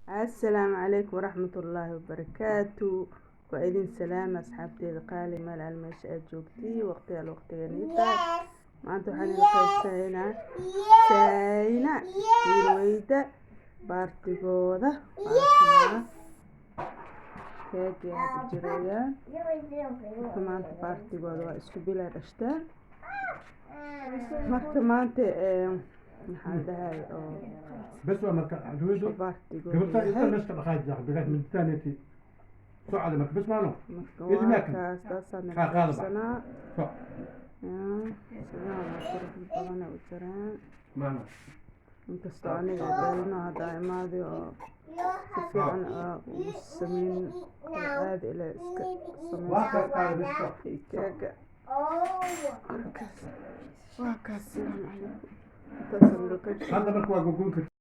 Asalaamu calaykum waraxmatullaahi wabarakaatu. Waa idin salaama, asxaabteeda qaali, meel al meesha aad joogtiin, waqtigaal waqtigeena tahay. Maanta waxaan idin qaybsanaynaa China Hirweyda party-gooda. Waa keegii hadda jirayaan. Marka maanta party-gooda waa isku bilay dhashteen. Marka maanta maxaa la dhahay oo بس marka ruudu party-gooda gabadha inta yahay. Meesha ka dhaqaajisa bigaas miditaaneti socda marka bas maano. Marka Idi waa maakan. kaas, taasaan Kaa qaada bax. qaybsanaa. Soc. Yaa sidaan waa qurux badan ay u jiraan. Maano. Inkastoo aniga dhalino hadda imaaday oo si fiican aa ugu sameyn oo caadi ila iska Waa samaysta kaas, qaada bas, soc. Keega markaas waa kaas. Salaamu calaykum, intaasaan nala qaybsanaa. Hadda marka waa gogoyn kartaa.